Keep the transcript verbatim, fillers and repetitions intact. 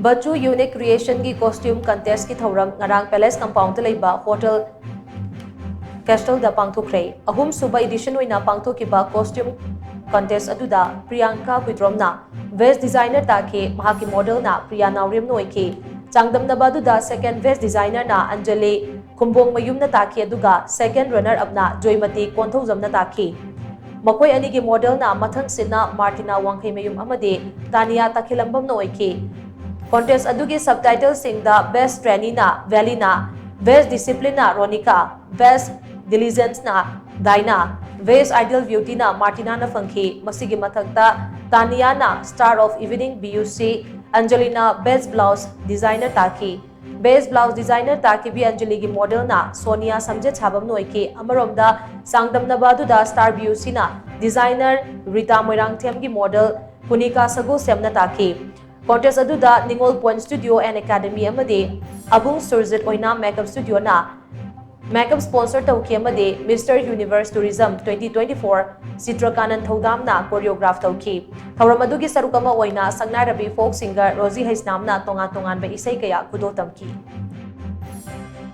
Bachu Unique Creation ꯒꯤ costume contest ꯀꯤ ꯊꯧꯔꯝ ꯉꯔꯥꯡ Palace Compound ꯗ ꯂꯩꯕ Hotel Castle ꯗ ꯄꯥꯡꯊꯣꯛꯈ꯭ꯔꯦ꯫ ꯑꯍꯨꯝꯁꯨꯕ edition ꯑꯣꯏꯅ ꯄꯥꯡꯊꯣꯛꯈꯤꯕ costume contest ꯑꯗꯨꯗ ꯄ꯭ꯔꯤꯌꯥꯡꯀꯥ ꯀꯨꯏꯗ꯭ꯔꯣꯝꯅ best designer ꯇꯥꯈꯤ꯫ ꯃꯍꯥꯛꯀꯤ model ꯅ ꯄ꯭ꯔꯤꯌꯥ ꯅꯥꯎꯔꯦꯝꯅ ꯑꯣꯏꯈꯤ꯫ ꯆꯥꯡꯗꯝꯅꯕ ꯑꯗꯨꯗ second best designer ꯅ ꯑꯟꯖꯂꯤ ꯈꯨꯝꯕꯣꯡꯃꯌꯨꯝꯅ ꯇꯥꯈꯤ, ꯑꯗꯨꯒ second runner up ꯅ ꯖꯣꯏꯃꯇꯤ ꯀꯣꯟꯊꯧꯖꯝꯅ ꯇꯥꯈꯤ꯫ ꯃꯈꯣꯏ ꯑꯅꯤꯒꯤ model ꯅ ꯃꯊꯪꯁꯤꯠꯅ ꯃꯥꯔꯇꯤꯅꯥ ꯋꯥꯡꯈꯩꯃꯌꯨꯝ ꯑꯃꯗꯤ ꯇꯥꯅꯤꯌꯥ ꯇꯈꯦꯂꯝꯕꯝꯅ ꯑꯣꯏꯈꯤ꯫ Contest ꯑꯗꯨꯒꯤ subtitle ꯁꯤꯡꯗ best trainee ꯅ ꯚꯦꯂꯤꯅꯥ, best discipline ꯅ ꯔꯣꯅꯤꯀꯥ, best diligence ꯅ ꯗꯥꯏꯅꯥ, best ideal beauty ꯅ ꯃꯥꯔꯇꯤꯅꯥꯅ ꯐꯪꯈꯤ꯫ ꯃꯁꯤꯒꯤ ꯃꯊꯛꯇ ꯇꯥꯅꯤꯌꯥꯅ Star of Evening B U C, ꯑꯟꯖꯂꯤꯅ best blouse designer ꯇꯥꯈꯤ꯫ Best blouse designer ꯇꯥꯈꯤꯕꯤ ꯑꯟꯖꯂꯤꯒꯤ model ꯅ ꯁꯣꯅꯤꯌꯥ ꯁꯝꯖꯦꯠꯁꯥꯕꯝꯅ ꯑꯣꯏꯈꯤ꯫ ꯑꯃꯔꯣꯝꯗ ꯆꯥꯡꯗꯝꯅꯕ ꯑꯗꯨꯗ Star B U C ꯅ designer ꯔꯤꯇꯥ ꯃꯣꯏꯔꯥꯡꯊꯦꯝꯒꯤ model ꯄꯨꯅꯤꯀꯥ ꯁꯒꯣꯜꯁꯦꯝꯅ ꯇꯥꯈꯤ꯫ Contest ꯑꯗꯨꯗ ꯅꯤꯉꯣꯜ Point Studio and Academy ꯑꯃꯗꯤ ꯑꯕꯨꯡ ꯁꯨꯔꯖꯤꯠ ꯑꯣꯏꯅ makeup studio ꯅ makeup sponsor ꯇꯧꯈꯤ ꯑꯃꯗꯤ Mister Universe Tourism twenty twenty-four ꯆꯤꯇ꯭ꯔꯀꯥꯅꯟ ꯊꯧꯗꯥꯝꯅ choreograph ꯇꯧꯈꯤ꯫ ꯊꯧꯔꯝ ꯑꯗꯨꯒꯤ ꯁꯔꯨꯛ ꯑꯃ ꯑꯣꯏꯅ ꯁꯛꯅꯥꯏꯔꯕꯤ folk singer ꯔꯣꯖꯤ ꯍꯩꯁꯅꯥꯝꯅ ꯇꯣꯉꯥꯟ ꯇꯣꯉꯥꯟꯕ ꯏꯁꯩ ꯀꯌꯥ ꯈꯨꯗꯣꯜ ꯇꯝꯈꯤ꯫